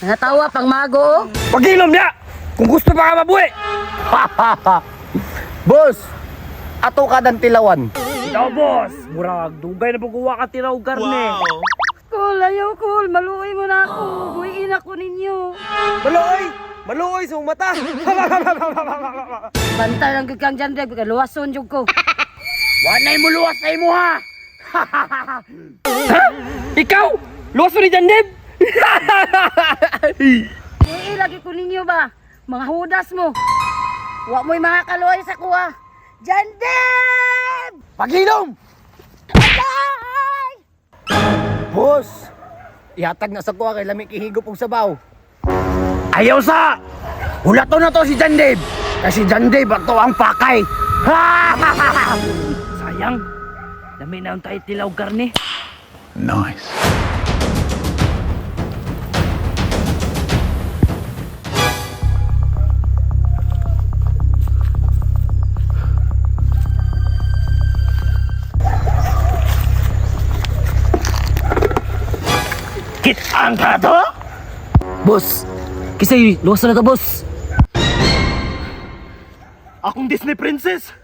Natawa pang mago. Oh. Pag-inom niya! Kung gusto pa ka mabuhi! Boss, ato ka dan tilawan. Ikaw, boss! Murag, dugay na pag-uwa ka tiraw karne. Cool, ayaw cool. Maluoy mo na ako. Buhiin ako ninyo. Maluoy! Maluoy sa mata! Bantay lang gyud kang Jandeb. Luwason jud ko. Wanay mo luwas na imo ha! Ha? Ikaw? Luwas mo ni Jandeb? Buhiin lagi ko ninyo ba? Mga hudas mo. Wa mo'y mga kaluoy sa kuha. Jandeb! Pag-inom! Atay! Boss, ihatag na sa kuha kay lami kihigop og sabaw. Ayaw sa! Hulato na to si Jandeb! Kasi Jandeb ato ang pakay! Sayang! Dami na ang tayo tilaw karne. Nice. Kitaan ka to? Boss, kisay luwas na to, boss. Akong Disney princess!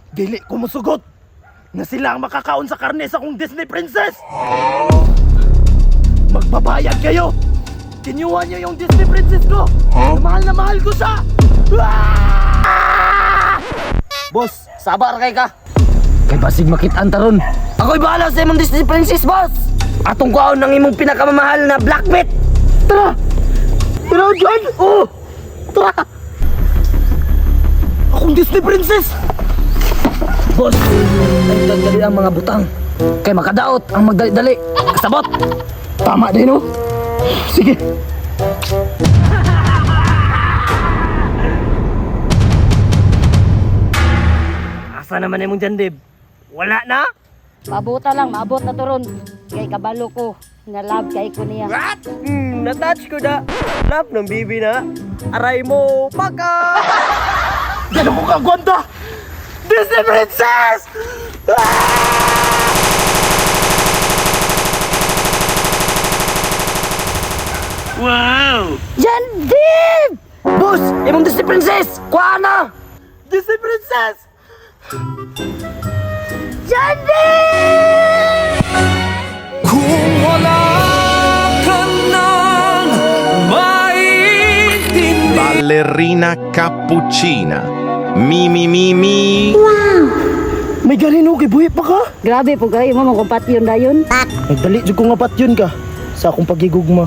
Dili ko musugot na sila ang makakaon sa karne sa akong Disney princess! Magbabayad kayo! Kinuha niyo yung Disney princess ko! Na mahal na mahal ko siya! Ah! Boss, sabar kay ka. Kay basig makitaan taron. Ako'y bahala sa imong Disney princess, boss. Atong kuhaon ng imong pinakamamahal na black meat. Tara. Tara, John. Oh. Tara. Akong Disney princess! Boss, ay dali ang mga butang. Kay makadaot ang magdali-dali. Kasabot. Tama din, no? Sige. Asa naman imong jandib? Wala na? Mabuta lang, maabot na turon. Kay kabalo ko. Na love kay ko niya. Natouch ko na. Love ng bibi na. Aray mo, paka! Ganun ko kagwanda! Disney princess! Jandeb! Boss, imong Disney princess. Kuha na. Disney princess! Jandeb! Kung wala ka nang maintindihan. Ballerina cappuccina. Mi mi mi mi. May ganino kay buhi pa ka? Grabe po kayo mo mga patyon dayon. Nagdali jud ko nga patyon ka sa akong pagigugma.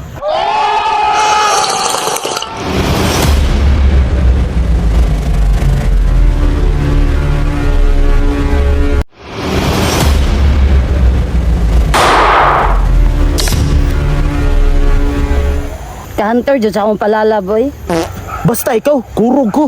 Ka-hunter jud sa akong palala boy. Basta ikaw, kurog ko.